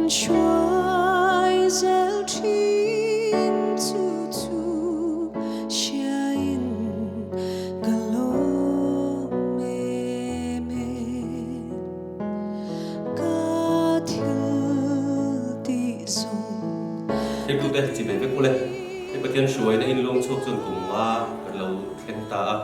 hruai zel thin chu chu hriain ka lawm em e. Ka thil tih zawng Thiltute chi ve vek ule. Hei Pathian hruaina in luang chhuak chuan kum nga kan lo thleng ta a.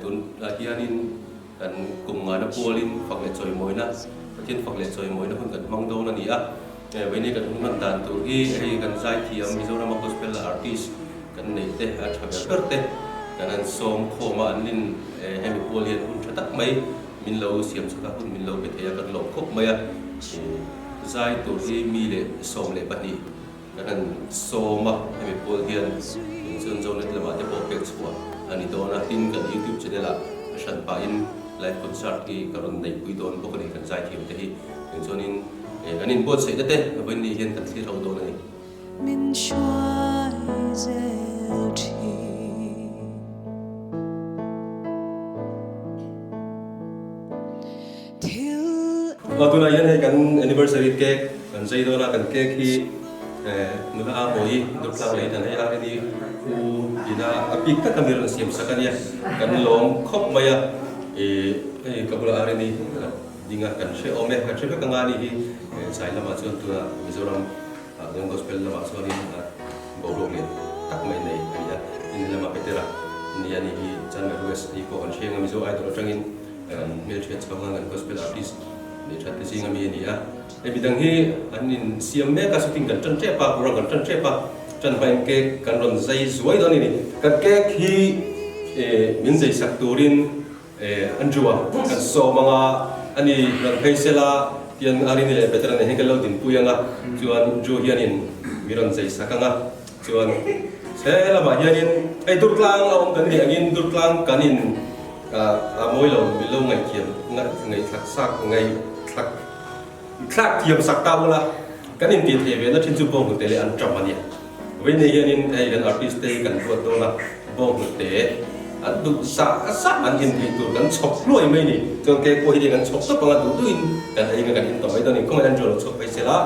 Tunah hianin Kan kum ngana pualin fak leh chawimawina, Pathian fak leh chawimawina hun kan hmang dawn a ni a. Vawiin kan hun hman dan tur hi hei kan zaithiam Mizorama Gospel Artist kan neih te a tha ber ber te kan han sawm khawm a, an nin hemi pual hian hun tha tak mai min lo siam chak a, hun min lo pe thei a, kan lawm khawp mai a. Zai tur hi mi leh 12 Kan han sawm a, hemi pawl hian eng chuan Zonet lamah te pawh pek chhuah a ni dawn a, tin kan YouTube channel ah a hran pahin live concert hi ka rawn neihpui dawn bawk a ni, kan zaithiam te hi eng chuanin kan inbuatsaih na te vawiin ni hian kan thlir ho dawn a ni. Min hruai zel thin. Thil. Aw tunah hian hei kan anniversary cake kan zai dawn a, kan cake hi nula a hawi durtlang lei dan hei a rini u ina a bik tak a mi rawn siam sak a nia, kan lawm khawp mai a, ih hei ka bulah a rini ding a kan hre awm e, kan hre vek anga ni hi zai lamah chuan tunah Mizoram ah Young Gospel lamah chuanin boruak lian tak mai nei a ni a, tin helama Petera nia ni hi Chanmar West ni pawh kan hre anga Mizo Idol atangin Kan hmelhriat chhawng a, kan gospel artist leh that te zinga mi a ni a. Hei midang hi an in siam mek a, shooting kan tan tep a, program kan tan tep a, tan hmain cake kan rawn zai zuai dawn a ni. Kan cake hi min zai sak turin Andrew a kan sawm ang a, ani rawn phei sela tian Arini leh Petera nen hian kan lo dinpui ang a, chuan Andrew hianin mi rawn zai sak ang a, chuan he lamah hianin hei Durtlang a awm kan nih angin Durtlang kan in A mawi lo, min lo ngaihthiam, ngaihthlak sak, ngaihthlak thlak thiam sak ta ula, kan intih theih ve na thin chu bawnghnute leh an ṭam a nia. Vei nei hianin hei kan artist te hi kan ruat dawn a, bawnghnute an duh zah zah an in theih tur kan chhawp hluai mai ni. Chuan cake pawh hi nia kan chhawp tawp ang a, duh duhin kan ei anga kan in tawh mai dawn a ni. Khawngaih an ṭuan lo chhawp phei sela.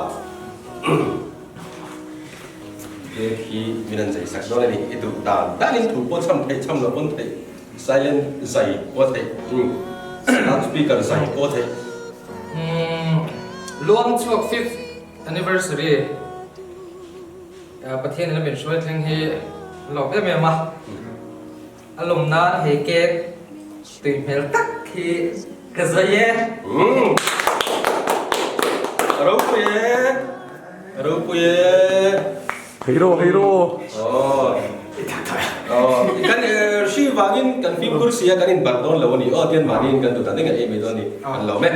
Cake hi min an zei sak dawn a ni. I duh dan danin thu pawh chham theih chham lo pawn theih. Silent zai pawh a theih, loud speaker zai pawh a theih. Luang chhuak fifth anniversary Pathian in a min hruai thleng hi a lawm em em a, a lawm nan he cake tui hmel tak hi ka zai e. A ropui e, a ropui e. Hero hero. Kan hri vangin kan fimkhur si a kan inbarh dawn lo a ni. Aw tian mahniin kan duh dan daih kan ei mai dawn a ni. Kan lawm e.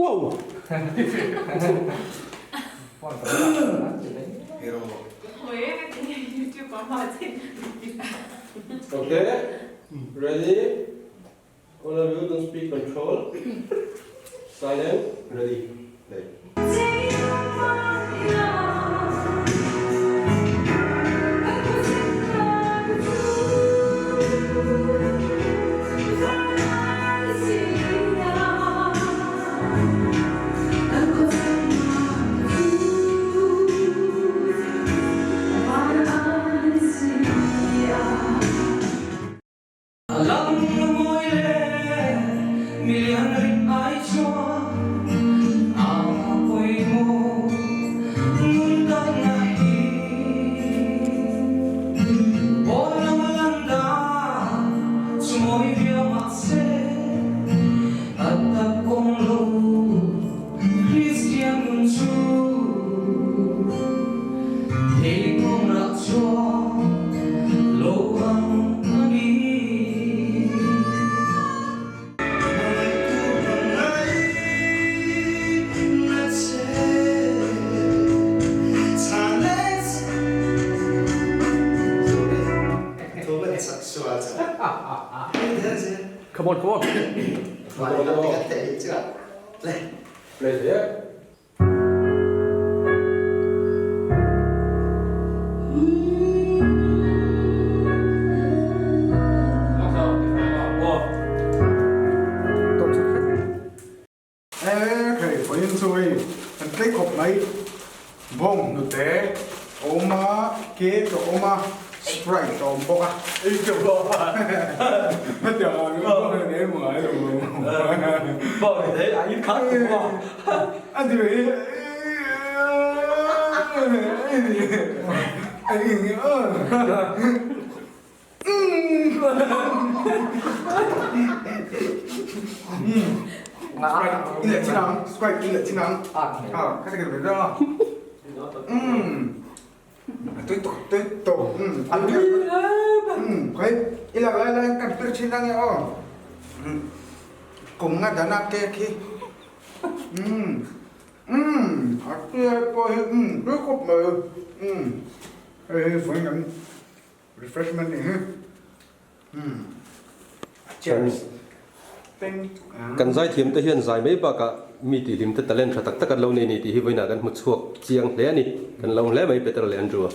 Wow! Okay, ready? All of you don't speak control. Silent, ready, play. Come on, come on. Play there. E hei vawiin chu hei kan tlei khawp mai bawng hnute a awm a cake a awm a sprite a awm bawk a hetiang ah bawng hnute ei hmu ngai lo bawng hnute a in khat a ti mai Sprite i leh chin ang Sprite i leh chin ang a ka ti ve reng a umm a tui tawk tui tawk umm a tui umm khawi i lak lai lai kan pir thin ang e aw kum nga dana cake hi umm umm a tui ai pawh hi umm tui khawp mai umm hei hi vawiin kan Refreshment nih hi. Hmm. Cheers. Kan zaithiam te hian zai mai bakah mi tihhlim te talent tha tak tak an lo nei ni tih hi vawiinah kan hmu chhuak chiang hle a ni. Kan lo hle mai Peter leh Andrew a.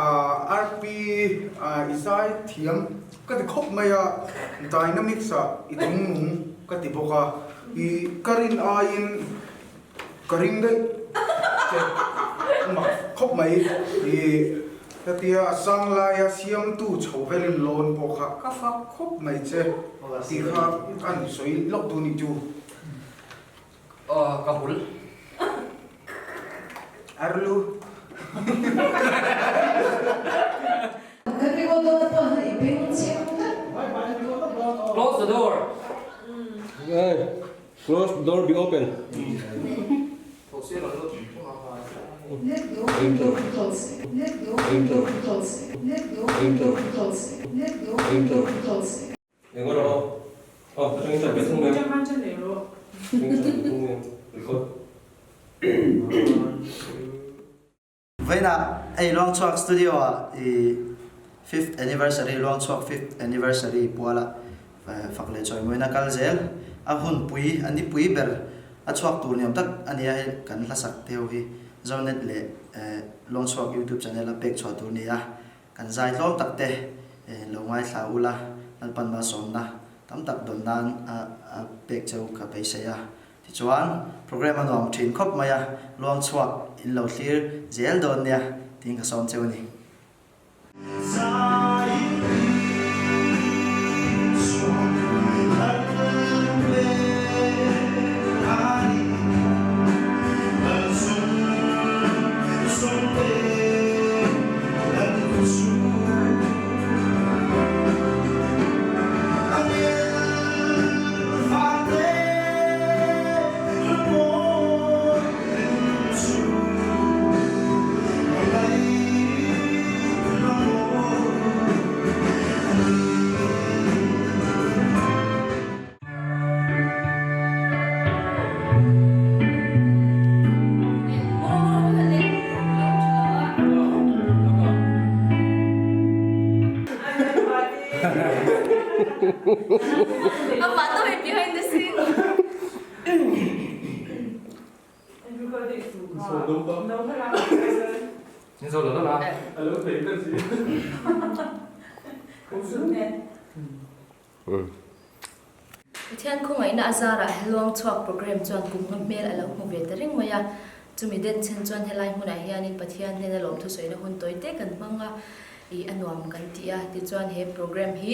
Aw RP i zai thiam ka ti khawp mai a, dynamics ah i chung nung ka ti bawk a, i ka rin aiin ka ring daih che mak khawp mai i hetia a sang laia siamtu chho velin lawn pawh kha ka fak khawp mai che tih kha an sawi lawk duh nih chu. Aw ka hul. Arlu. Close the door. Close the door be open. Eng rawh aw. Aw, ka tang in chan ve thung mai. Record. Vawiinah hei Luangchhuak Studio ah i fifth anniversary Luangchhuak fifth anniversary puala fak leh chawimawina kal zel a hunpui a nipui ber a chhuak tur niawm tak a nia hei kan hlasak te ho hi Zonet leh Luangchhuak YouTube channel a pek chhuah tur nia kan zai tlawm tak te lo ngaithla ula Lalpan malsawmna tam tak dawn nan a pek cheu ka beisei a. Tichuan, programme a nuam thin khawp mai a, luang chhuak in lo thlir zel dawn nia tiin ka sawm cheu a ni. Amah tawh hi behind the scene. Pathian khawngaihna a zarah Luang chhuak program chuan kum nga hmel a lo hmu ve ta reng mai a. Chumi den chen chuan helai hmunah hianin Pathian hnena lawmthu sawina hun tawi te kan hmang a, ih a nuam kan ti a. Tichuan he program hi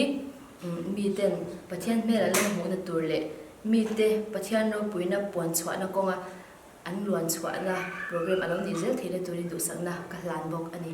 miten Pathian hmel an lo hmuhna tur leh mite Pathian ropuina puan chhuahna kawnga an luan chhuahna program a lo nih zel theihna turin duhsakna ka hlan bawk a ni.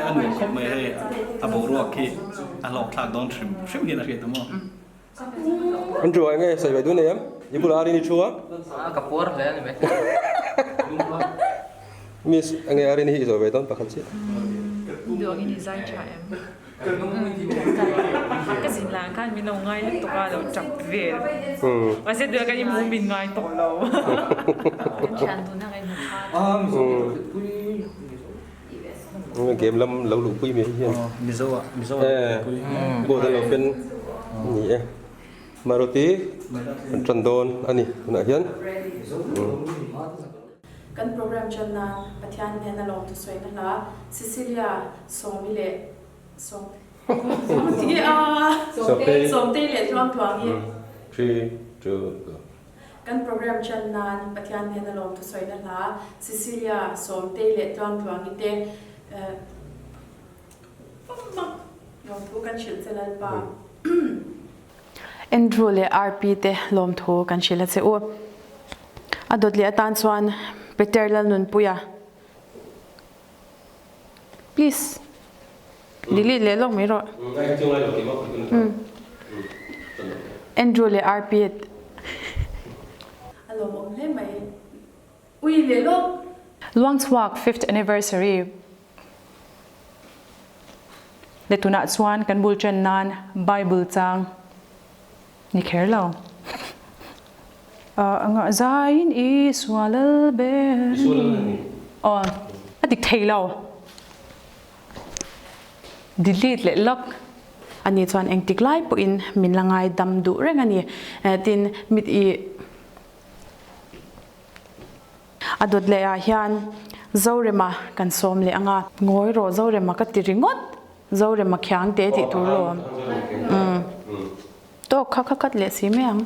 A nuam khawp mai hei a boruak khi a hlawk thlak dawn hrim hrim hian a hriat a maw. Andrew ah enge sawi ve dun em? I bulah Arini thu a? Ka puar hle a ni mai. Miss enge Arini hi i sawi ve dawn pakhat chiah. Duang in i zai tha em? Ka zin lah khan min lo ngai lutuk a, lo tap vel. Mahse duh kan inhmu min ngai tawh lo. Kan thian dun a kan inhmu kha. Game lam lo luh pui mai hian. Mizo ah Mizo ah luh pui. Board a lo pen ni e. Maruti kan tan dawn a ni tunah hian. Kan program chan nan Pathian hnena lawmthu sawina hla Cecilia Sawmi leh Sawm Sawmtei a Sawmtei leh Tluangtluang hi. 3 2 go. Kan program chan nan Pathian hnena lawmthu sawina hla Cecilia Sawmtei leh Tluangtluangi te lawmthu kan hrilh che Lalpa. Andrew leh RP te lawmthu kan hrilh a che u. A dawt leh atan chuan Peter Lalnunpuia. Please. Delete leh lawk mai rawh. Andrew leh RP. A lawmawm hle mai. Ui leh lawk. Luangchhuak fifth anniversary leh tunah chuan kan bul ṭan nan Bible chang ni kher lo. A ngah zaiin Isua lal ber ni. Aw a dik thei lo. Delete leh lawk. Ani chuan engtik lai pawhin min la ngaidam duh reng a ni. Tin, mit i. A dawt leh ah hian Zorema kan sawm leh ang a. Ngawi rawh Zorema ka ti ringawt. Zorema khiang te tih tur lawm. Umm. Tawk kha kha cut leh si mai ang.